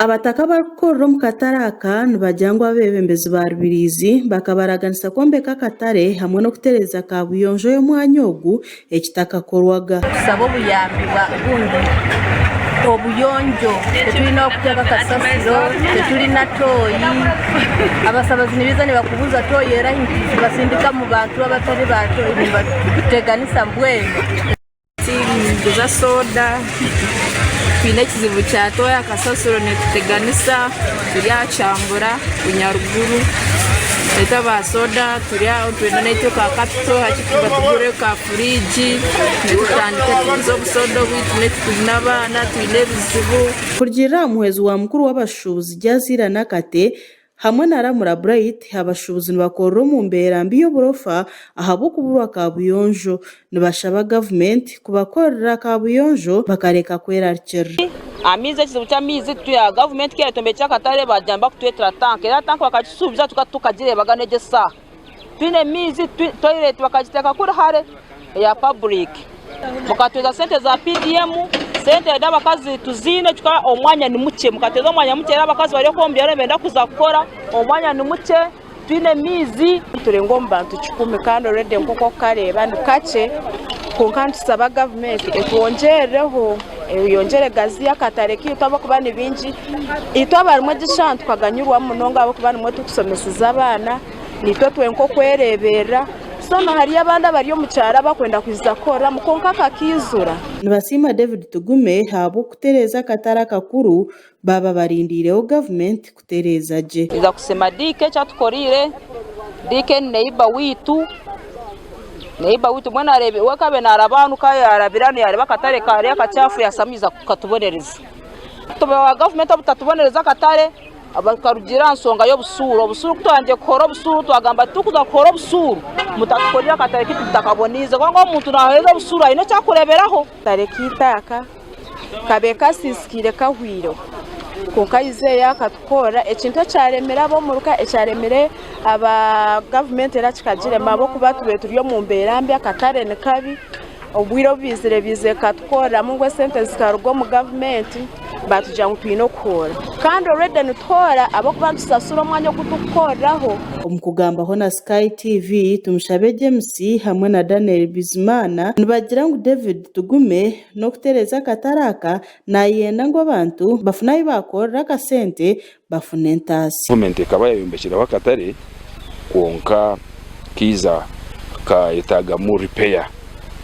Abataka abarikukorera omu katare aka nibagira ngu abeebembezi ba Rubirizi bakabaraganisa kwombeka akatare hamwe n'okutereeza kabuyonjo y'omwanya ogu ekitakakorwaga. Tusaba obuyambi bwa gundi obuyonjo tetulina ah'okuteeka kasasiro, tetulina tooyi, abasabazi nibaija nibakubuuza tooyi erahi nitubasindika omu bantu abatari ba tooyi nibatuteganisa mbwenu. Ninguza soda, twine ekizibu kya tooyi akasasiro netuteganisa turi aha kyambura bunyaruguru itwe aba soda turi aho nitwenda naitwe ka kapito hati batugurire ka furiji tutandike tuguze obusoda obwitu naitwe twine abaana twine ebizibu. Kurugiirira aha muhwezi wa mukuru w'abashuubuzi Jazeera Nakate hamwe na Ramura Bright, abashuubuzi nibakorera omu mbeera mbi y'oburofa ahabw'okuburwa kaabuyonjo. Nibashaba gavumenti kubakorera kaabuyonjo bakareka kwerarikirira. Amaizi ekizibu ky'amaizi gavumenti ku yatombekire akatare baagira ngu bakutwetera tanka era tanka bakagitusuubiza tukaba titukagireebaga n'egi esaaha. Twine maizi, toyireti bakagiteeka kuri hare eya paburiki. Mukatweza sente za PDM, sente ezi abakazi tuziine kyonka omwanya ni mukye. Mukatweza omwanya mukye reero abakazi bari okwo omu byaro nibenda kuza kukora, omwanya ni mukye, twine maizi. Turi nk'omu bantu kikumi kandi already nk'oku orikukareeba ni kakye kwonka nitusaba gavumenti etwongyerereho eyongyere egaziye akatare kaitu ahabw'okuba ni baingi. Itwe abarimu egi eshaaha nitukaganyirwamu munonga ahabw'okuba nimwo turikusomeseza abaana. Naitwe twenka okwereeberera. So na hariyo abandi abari omu kyaro abakwenda kwija kukoreramu kwonka kakaizura. Nibasiima David Tugume ahabw'okutereeza akatare akakuru baaba barindiireho gavumenti kutereeza gye. Ninza kusima Dick eki atukoreire, Dick ni neighbour waitu, neighbour waitu mbwenu areebe we ku abaire naaraba hanu ku yaarabire hanu yaareeba akatare kari akakyafu yaasamu yaija kukatubonereza. Tuba gavumenti obutatubonereza akatare. Bakarugiirira aha nshonga y'obusuuru. Obusuuru ku twayangire kuhoora obusuuru twagamba titukuza kuhoora obusuuru mutatukorera akatare kaitu tutakaboneize kubanga omuntu naaheereza obusuuru aine eki arikureeberaho. Akatare k'eitaaka kabaire kasiisikaire kahweireho kwonka Isaiah akatukorera ekintu ekyaremire ab'omuruka ekyaremire aba gavumenti era kikagirema ahabw'okuba tubaire turi omu mbeera mbi akatare ni kabi obwire obu baizire baizire kukatukoreramu ngu esente zikaruga omu gavumenti. Baatugira ngu twine okuhoora kandi already nituhoora ahabw'okuba nitusasura omwanya ogu turikukoreraho. Omu kugambaho na Sky TV, Tumushabe James hamwe na Daniel Bizimana nibagira ngu David Tugume n'okutereeza akatare aka nayenda ngu abantu bafune ahu baakorera akasente bafune entaasya. Gavumenti ekaba yayombekireho akatare kwonka kaiza kayetagamu repair.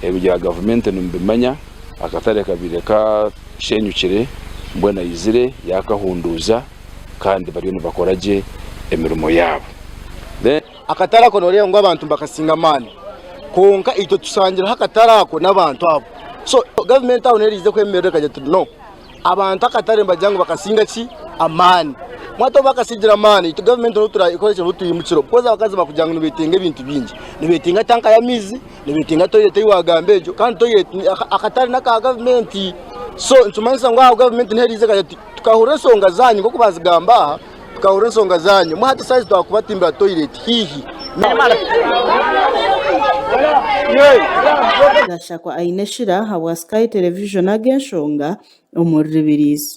Ebi bya gavumenti nimubimanya akatare kabaire kashenyukire mbwenu aizire yakahunduuza kandi bariyo nibakora gye emirimo yaabo. Akatare ako nooreeba ngu abantu nibakasinga amaani kwonka itwe tushangireho akatare ako n'abantu abo. So gavumenti aho neeriiza kwemerera ekagira eti no Abantu akatare nibagira ngu bakasinga ki? Amaani. Mwata obu bakasingira amaani, itwe gavumenti nobu turakora ki nobu twimukire because abakazi bakugira ngu nibetenga ebintu bingi. Nibetenga tanka y'amaizi, nibetenga toilet ei wagamba egyo kandi toilet akatare n'aka gavumenti. So nikimanyisa ngu aho gavumenti niho eriiza ekagira eti tukahurira enshonga zaanyu nk'oku baazigamba aha, tukahurira enshonga zaanyu, mbwenu hati saaha ezi twakubatimbira toilet haihi. Gashakwa Aineshira habwa Sky Television ag'enshonga omuri Ribirizi.